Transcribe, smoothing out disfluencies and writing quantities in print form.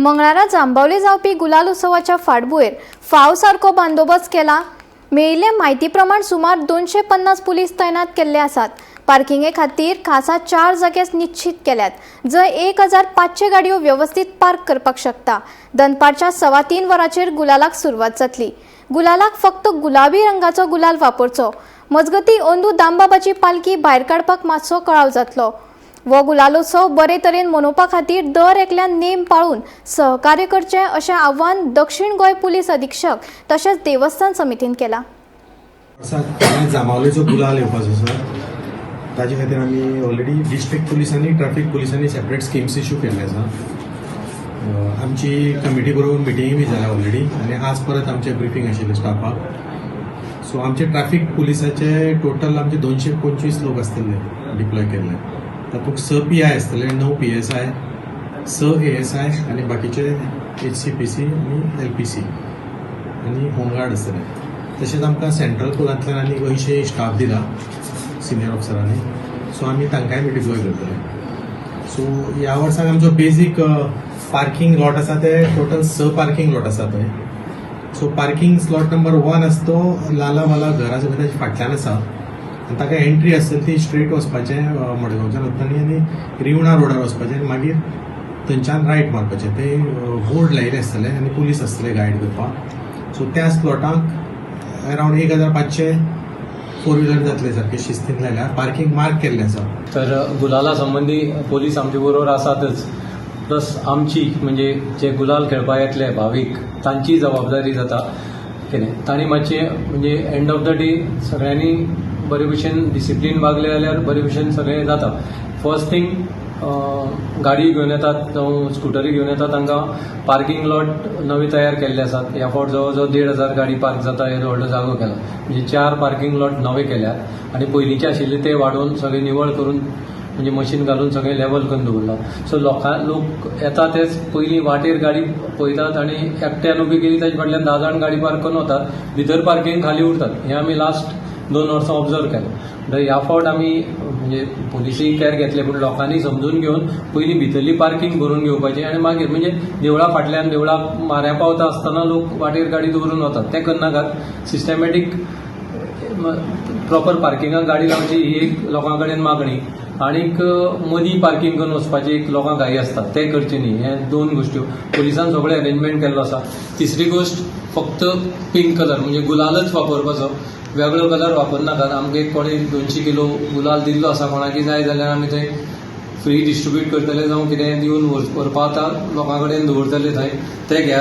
मंगळारा जांबावले जावपी गुलाल उत्सवाच्या फाटभुंयेर फाव सारको बंदोबस्त केला. मेळिल्ले म्हायती प्रमाण सुमार 250 पुलीस तैनात केल्ले आसात. पार्किंगे खातीर खासा 4 जागे निश्चित केल्यात, जंय 1500 गाडयो वेवस्थीत पार्क करपाक शकता. दनपारच्या 3:15 वरांचेर गुलालाक सुरवात जातली. गुलालाक फक्त गुलाबी रंगाचो गुलाल वापरचो. मजगती, अंदू दामबाबाची पालखी भायर काडपाक मातसो कळाव जातलो. हो गुलालोत्सव बरे तरेन मनोवपा खातीर दर एकल्यान नेम पाळून सहकार्य करचें, अशें आवाहन दक्षिण गोंय पुलीस अधीक्षक तशेंच देवस्थान समितीन केलां. वर्सा जांबावलेचो गुलाल येवपाचो आसा. ताजे खातीर आमी ऑलरेडी डिस्ट्रिक्ट पुलिसांनी, ट्रॅफिक पुलिसांनी सेपरेट स्किम्स इशू केल्ले आसा. आमची कमिटी बरोबर मिटिंगय बी जाल्या ऑलरेडी आनी आज परत आमचें ब्रिफींग आशिल्लें स्टाफाक. सो आमचे ट्रॅफिक पुलिसाचे टोटल आमचे 225 लोक आसतले डिप्लॉय केल्ले. तातूंत स पीआय आसतले, णव पीएसआय, स एएसआय आनी बाकीचे एचसीपीसी आनी एलपीसी आनी होमगार्ड आसतले. तशेंच आमकां सेंट्रल पुलांतल्यान आनी 80 स्टाफ दिला सिनियर ऑफिसरांनी. सो आमी तांकांय बी डिप्लॉय करतले. सो ह्या वर्साक आमचो बेजीक पार्किंग लॉट आसा, ते टोटल स पार्किंग लॉट आसा थंय. सो पार्किंग स्लॉट नंबर 1 आसा तो लाला वाला घर आसा पळय, ताच्या फाटल्यान आसा आनी ताका एंट्री आसतली ती स्ट्रेट वचपाचें मडगांवच्यान वतनी आनी रिवणा रोडार वचपाचें आनी मागीर थंयच्यान रायट मारपाचें. ते बोर्ड लायिल्ले आसतले आनी पुलीस आसतले गायड करपाक. सो त्या स्लॉटाक अरावंड 1500 फोर व्हिलर जातले सारके शिस्तीन लायल्यार. पार्किंग मार्क केल्लें आसा. तर गुलाला संबंदी पोलीस आमचे बरोबर आसातच, प्लस आमची म्हणजे जे गुलाल खेळपाक येतले भावीक, तांची जबाबदारी जाता कितें तांणी मातशें म्हणजे एंड ऑफ the day सगळ्यांनी बरे भशेन डिसिप्लीन वागले जाल्यार बरे भशेन सगळें जाता. फर्स्ट थिंग, गाडी घेवन येतात जावं स्कुटरी घेवन येतात, तांकां पार्किंग लॉट नवे तयार केल्ले आसात. ह्या फावट जवळ जवळ 1500 गाडी पार्क जाता येदो व्हडलो जागो केला. म्हणजे चार पार्किंग लॉट नवे केल्यात आनी पयलींचे आशिल्ले ते वाडोवन सगळे निवळ करून, म्हणजे मशीन घालून सगळें लेवल करून दवरलां. सो लोक येता तेच पयलीं वाटेर गाडी पळयतात आनी एकट्यान उबी केली, ताच्या फाटल्यान 10 जाण गाडी पार्क करून वतात, भितर पार्किंग खाली उरतात. हें आमी लास्ट 2 वर्सां ऑब्जर्व केलें. म्हणटकीर ह्या फावट आमी म्हणजे पोलिसूय केअर घेतले, पूण लोकांनी समजून घेवन पयलीं भितरली पार्किंग भरून घेवपाची आनी मागीर म्हणजे देवळा फाटल्यान, देवळा माऱ्या पावता आसतना लोक वाटेर गाडी दवरून वतात, तें करनाकात. सिस्टमॅटीक प्रॉपर पार्किंगाक गाडी लावची ही एक लोकां कडेन मागणी. आनीक मदीं पार्किंग करून वचपाची एक लोकांक घाई आसता, तें करचें न्ही. हे दोन गोश्ट्यो पोलिसान सगळें अरेंजमेंट केल्लो आसा. तिसरी गोश्ट, फक्त पिंक कलर म्हणजे गुलालच वापरपाचो, वेगळो कलर वापरनाकात. आमकां एक कोणी 200 किलो गुलाल दिल्लो आसा. कोणाकी जाय जाल्यार आमी थंय फ्री डिस्ट्रीब्यूट करतले, जावं कितें दिवन व्हरपा आतां लोकां कडेन दवरतले थंय, ते घेयात.